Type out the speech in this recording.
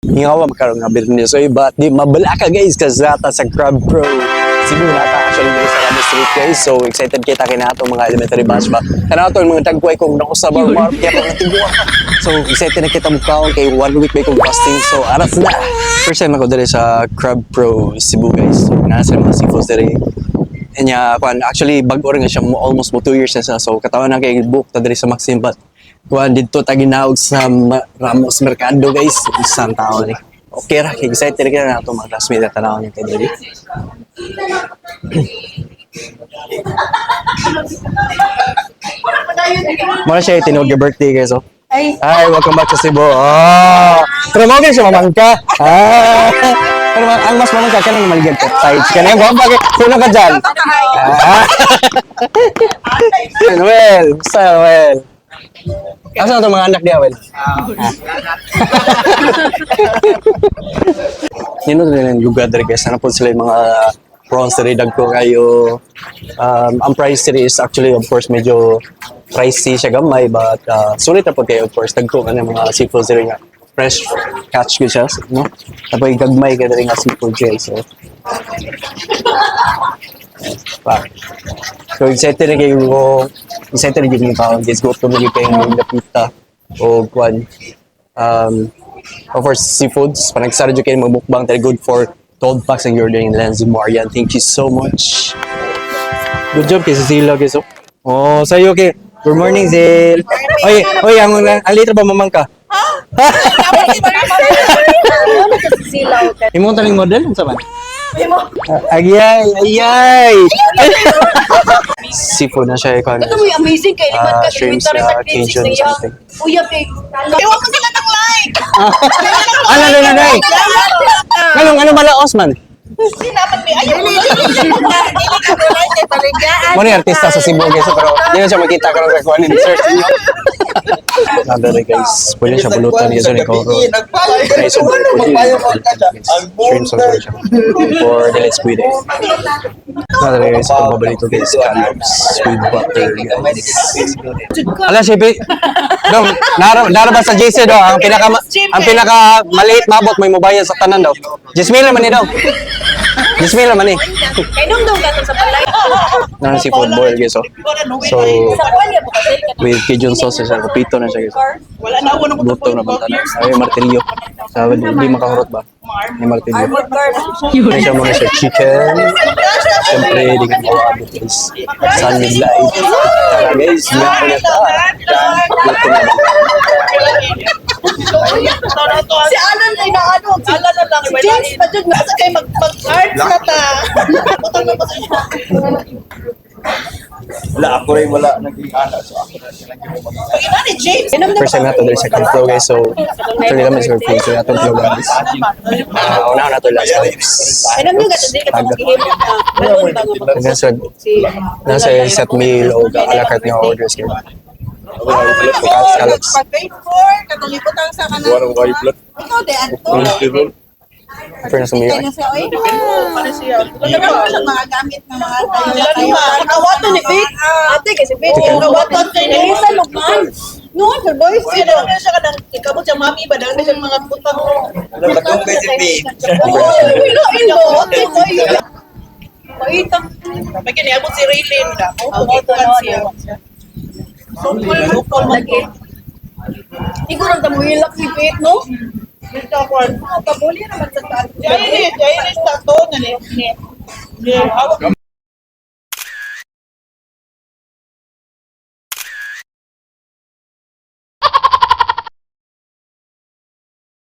Hingawa makaroon nga Biyernes oy, but di mabalaka, guys, kasi nata sa Crab Pro Cebu, nata actually diri sa Ramos Street, guys. So excited kita kay nato mga elementary batch ba. Kana ato mga tagway kong nakusab mar kaya mga tiguan pa. So excited na kita mukaon kay one week ba kong fasting. So aras na. First time ako diri sa Crab Pro Cebu, guys. So naa sila mga seafoods diri. Nya kuan, actually bag-o ra nga siya, almost mo 2 years na siya. So katawan na kay book ta diri sa Maxim, but kuan didto ta ginaog sa Ramos Mercado, guys. Isang tao ni. Okay ra kay excited ka na ato mga classmate na tanaw niya kay diri. Mura siya tinog your birthday, guys, oh. Ay. Hi, welcome back to Cebu. Oh. Pero mo siya mamangka. Ah. Pero ang mas mamangka kanang maligag ka. Tights ka na. Gwapa kay. Sino ka dyan? Ah. Well, basta well. Asa na itong mga anak niya, well? Nino rin ang lugar diri, guys. Ano po sila yung mga prawns diri, dagko kayo. Ang price diri is actually, of course, medyo pricey siya gamay, but sulit na po kayo, of course. Dagko ka ng mga seafoods diri nga fresh catch ko siya, no? Tapos gagmay ka diri nga seafood gel, so. Pa. So excited na kayo ko. Excited na gyud kaon, guys. Go to mga kayo ng lapita o kwan. Of course, seafoods. Panagsara dyan kayo magbukbang. They're good for 12 packs ang order in Lenzi Marian. Thank you so much. Good job kay Cecilia, guys. Oh, oh sa'yo kay. Good morning, Zil. Oy, oy, ang later ba mamangka? Silaw ka. Imo taning model unsa man? Agay, ayay. Seafood na siya ikaw. Ito mo yung amazing kay liman Ah, ka shrimps, elementary sa grade Cajun 6 na something. Uya kay. Ewan ko sila ng like! Ano, ano, ano, ano? Anong, ano malaos man? Hindi naman may ayaw. Dili ka like kay paligaan. Mo ni artista sa Cebu, guys, pero di na siya makita karon sa kuan ni search niyo. Nada guys, pwede siya bulutan guys ni ko. Guys, so shrimp sauce siya. For the let's pwede. Nada guys, kung paborito guys, scallops with butter, guys. Ala siya, Dong, naro naro ba sa JC do ang pinaka maliit mabot may mobayad sa tanan daw. Jismil man ni dong. Jismil man ni. Kay nung dong katong sa balay. Naro si food boil, guys, oh. So Sa kuan ya bukas with Cajun sauce siya, pito na siya, guys. Wala na ako nung Luto na banta na. Ay, martilyo. Sabi, di makahurot ba? May martilyo. Armored cars. May siya muna siya chicken. Siyempre, di ka makaabot, guys. San light. Tara guys, nga ako na ta. Luto na banta. Si Alan ay naano. Si Alan na lang. Si James pa dyan. Nasa kay mag-arts na ta. Putang na pa sa inyo. Wala, ako rin wala naging anak. So ako na siya naging mga Pag ina ni James. First time na to diri sa Flow, guys. So, actually naman sa Flow. So, atong flow, guys. Una na to last scallops. Kay nung dong katong dili ka maghihimo. Balon ba nga Hanggang sa nasa set meal o a la carte nga orders kayo. Scallops. Pag grade 4, katong sa kanan. Buwan ng white blood. Ikaw de, adto. Prefer na sumiyo. Kaya na siya, oy. Wala siya mga gamit na mga tayo. Nakawato ni Vic. Ate kay si Vic. Nakawaton kay ni Nalisa lugman. Noon, sir boys. Siya daw na siya kanang ikabot siya mami ba dahil na siya mga butang. Nagkong kay si Babe. Oo, wala ilo. Ate ko. Paita. May kiniabot si Raylene ka. Oo, siya. Sukol, sukol man Lagi. Ikaw lang tamuhilak si Vic, no? Tabuli naman sa taas. Jairis, Jairis, tato na ni. Ni, hawak.